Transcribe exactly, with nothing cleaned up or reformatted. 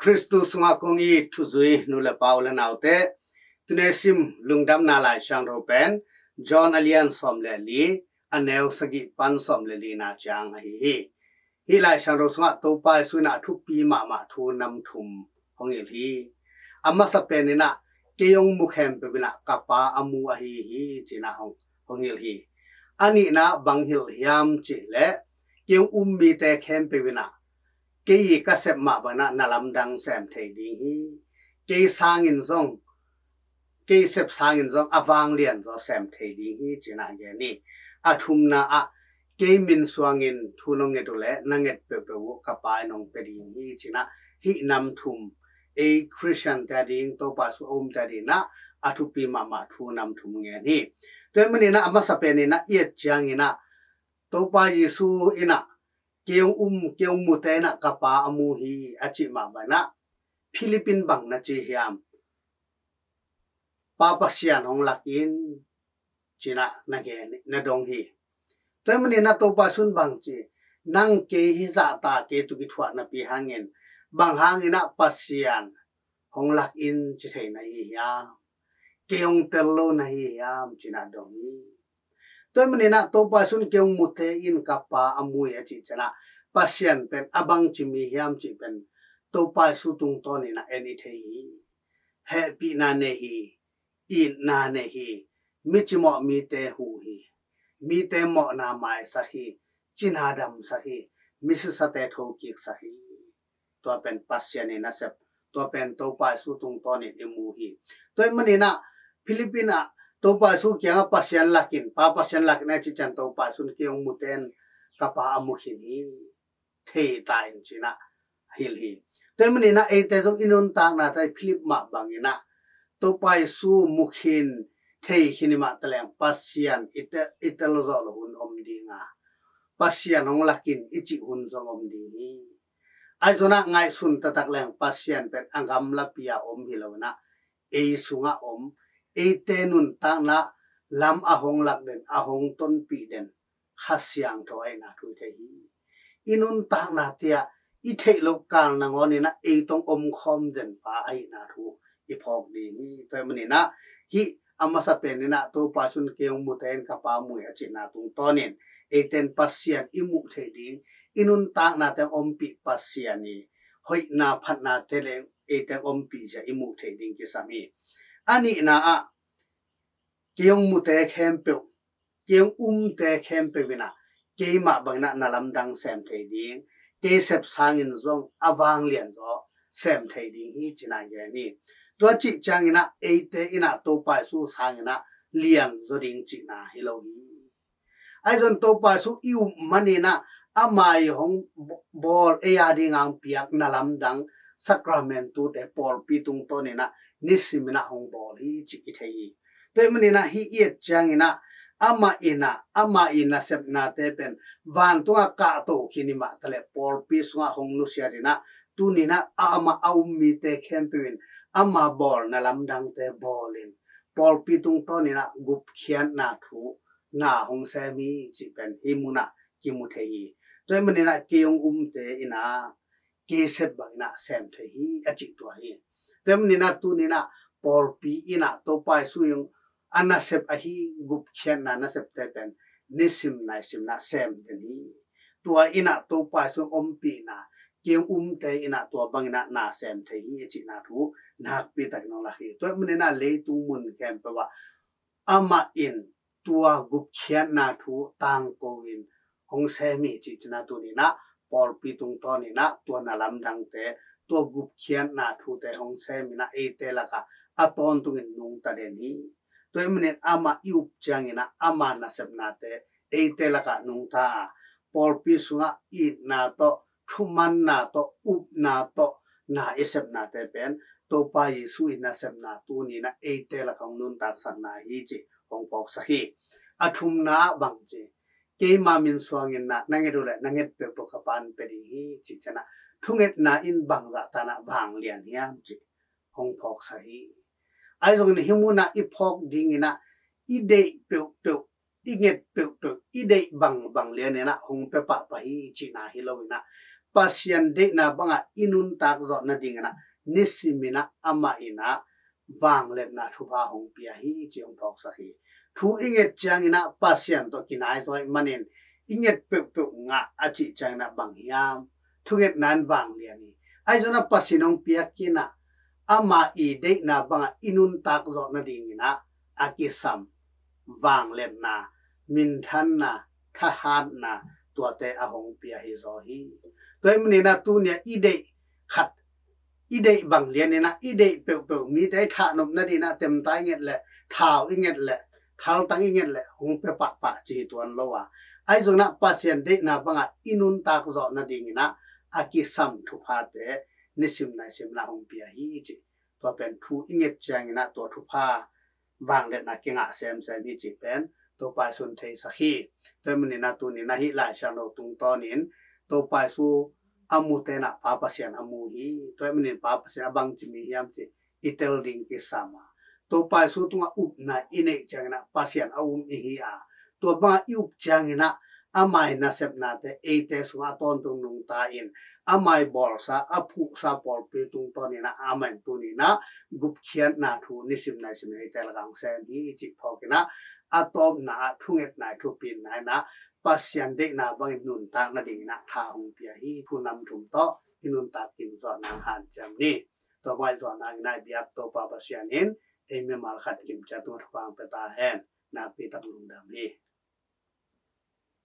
Khristu sungah kong it thuzui nu le pa, u le naute, tuni sim lungdamna Laisiangtho pen John a lian sawm le li, a neu sagih pan sawm le lina ciang ahi hi. Hih Laisiangtho sungah Topa Jesu in ah a thupi mahmah thu nam thum hong hilh hi. A masa pen in ah, "Kei hong mu khempeuh in ah ka Pa a mu ahi hi," ci-in ah hong, hong hilh hi. A nihna bang hilh hiam cih leh, "Kei hong um mite khempeuh in ah kei ka sep mah bangin ah na lamdang sem thei ding hi. Kei sangin zong, kei sep sangin zong a vanglian zaw sem thei ding hi," ci-in ah gen hi. A thumna ah, "Kei min suangin thu nong nget uh leh na nget peuhpeuh uh ka Pa in hong pia ding hi," ci-in ah hih nam thum ei Khristian te ading, Topa Jesu a umte ading in ah a thupi mahmah thu nam thum ngen hi. Tua ahih manin ah a masa pen in ah i et ciangin ah, Topa Jesu in ah, "Kei hong um, kei hong mute in ah ka Pa a mu hi," a cih mah bangin ah, Philip in bang na ci hiam? "Pa Pasian hong lak in," ci-in ah na gen, na dong hi. Tua ahih manin ah Topa Jesu in bang ci? "Nang kei hih zahta kei tawh kithuah napi hangin, bang hangin ah Pasian hong lak in ci thei na hi hiam? Kei hong tel lo na hi hiam?" ci-in ah dong hi. Tua ahih manin ah Topa Jesu in, "Kei hong mute in ka Pa a mu hi," a cih ciangin ah, Pasian pen a bangci mi hiam cih pen Topa Jesu tungtawnin ah en i thei hi. Hehpihna nei hi, itna nei hi, mi cimawh mite huh hi, mite mawhna maisak hi, cina damsak hi, misisate thokiksak hi. Tua pen Pasian in a sep, tua pen Topa Jesu tungtawnin i mu hi. Tua ahih manin ah Philip in ah Topa Jesu kiangah, "Pasian lak in, Pa Pasian lak in," a cih ciang Topa Jesu in, "Kei hong mute in ka Pa a mu khin hi, thei ta in," ci-in ah hilh hi. Tua ahih manin ah eite zong i nuntaknate Philip mah bangin ah Topa Jesu mu khin, thei khin i hih mah taleng Pasian i tel, i tel zawh loh hun om ding a, "Pasian hong lak in," i cih hun zong om ding hi. Ahi zongin ah ngaihsun taktak leng Pasian pen a gamlapi ah om hi lo-in ah, ei sungah om, eite nuntakna lam a hong lak den, a hong tonpih den Kha Siangtho ahihna thu i thei hi. I nuntaknate ah i theih loh kal nangawnin ah ei tawh omkhawm den pa ahihna thu i phawk ding hi. Tua ahih manin ah hih a masa pen in ah Topa Jesu in, "Kei hong mute in ka Pa a mu hi," a cihna tungtawnin eite in Pasian i muh theih ding, i nuntaknate ah ompih Pasian i hoihna phatnate leh eite ah ompih zia i muh theih ding kisam hi. A nihna ah, "Kei hong mute khempeuh, kei hong umte khempeuh in ah kei mah bangin ah na lamdang sem thei ding, kei sep sangin zong a vanglian zaw sem thei ding hi," ci-in ah gen hi. Tua cih ciangin ah eite in ah Topa Jesu sangin ah lian zaw ding cihna hi lo hi. Ahi zongin Topa Jesu i up manin ah ama i hong bawl, ei ading a hong piak na lamdang Sacramentu te pawlpi tungtawnin ah nisimin ah hong bawl hi cih i thei hi. Tua ahih manin ah hih i et ciangin ah amah in ah, ama i nasepnate pen vantungah kahto khin i hih mah taleh pawlpi sungah hong nusiatin ah, tuni-in ah amah a um mite khempeuh in ama bawl na lamdangte bawlin pawlpi tungtawnin ah gupkhiatna thu na hong sem hi cih pen hih munah kimu thei hi. Tua ahih manin ah kei hong umte in ah kei sep bangin ah sem thei hi, a cih tua hi. Tua ahih manin ah tuni-in ah pawlpi in ah Topa Jesu in a nasep ahi gupkhiatna nasepte pen nisim naisim in ah sem den hi. Tua in ah Topa Jesu ompihna, "Kei hong umte in ah tua bangin ah na sem thei hi," a cihna thu nakpi takin hong lak hi. Tua ahih manin ah leitung mun khempeuh ah amah in tua gupkhiatna thu tangko in hong sem hi cih ciangin ah tuni-in ah pawlpi tungtawnin ah tua na lamdangte, tua gupkhiatna thute hong semin ah eite lakah a tawntungin nungta den hi. Tua ahih manin amah i up ciangin ah ama nasepnate eite lakah nungta a, pawlpi sungah itna tawh, thumanna tawh, upna tawh na i sepnate pen Topa Jesu i nasepna tuni-in ah eite lakah hong nuntaksakna hi cih hong phawksak hi. A thumna ah bang ci? "Keima min suangin ah na nget uh leh na nget peuhpeuh ka Pa in pia ding hi," cih ciangin ah thungetna in bangzah tan ah vanglian hiam cih hong phawksak hi. Ahi zongin hih munah i phawk dingin ah i deih peuhpeuh, i nget peuhpeuh, i deih bangbang lianin ah hong pia pahpah hi cihna hi lo-in ah, Pasian deihna bangah i nuntak zawh nadingin ah nisimin ah amah in ah vangliatna thupha hong pia hi ci hong phawksak hi. Thu i nget ciangin ah Pasian tawh kinaizaw ih manin i nget peuhpeuh ngah a cih ciangin ah bang hiam? Thungetna in vanglian hi. Ahi zongin ah Pasian hong piak in ah ama i deihna bangah i nuntak zawh nadingin ah a kisam vangliatna, minthanna, thahatna, tuate a hong pia hi zaw hi. Tua ih manin ah tuni-ah i deih khat, i deih bang lianin ah i deih peuhpeuh mite i thahnop nadingin ah temta i nget leh, thau i nget leh, thaltang i nget leh hong pia pahpah ci hi tuan lo a, ahi zongin ah Pasian deihna bangah i nuntak zawh nadingin ah a kisam thuphate nisim naisim in ah hong pia hi ci. Tua pen thu i nget ciangin ah tua thupha vangliatna kingah semsem hi cih pen Topa Jesu in theisak hi. Tua ih manin ah tuni-in ah hih Lai Siangtho tungtawnin Topa Jesu a mute in ah Pa Pasian a mu hi. Tua ih manin Pa Pasian a bangci mi hiam cih i tel ding kisam a, Topa Jesu tungah upna i neih ciangin ah Pasian a um i hi a, tua bangah i up ciangin ah ama i nasepnate eite sungah a tawntung nungta in, ama i bawlsa, a phuhsa pawlpi tungtawnin ah amah in tuni-in ah gupkhiatna thu nisim naisim in eite lakah hong sem hi cih phawkin ah, a tawpna ah thungetna i thupina in ah Pasian deihna bangin nuntak nadingin ah tha hong pia hi. Thu nam thum tawh i nuntak kim zawhna hanciam ni. Tua bang i zawhna in ah i biak Topa Pasian in ei mimal khat kimciat tungah thupha hong pia ta hen. Nakpi tak lungdam hi.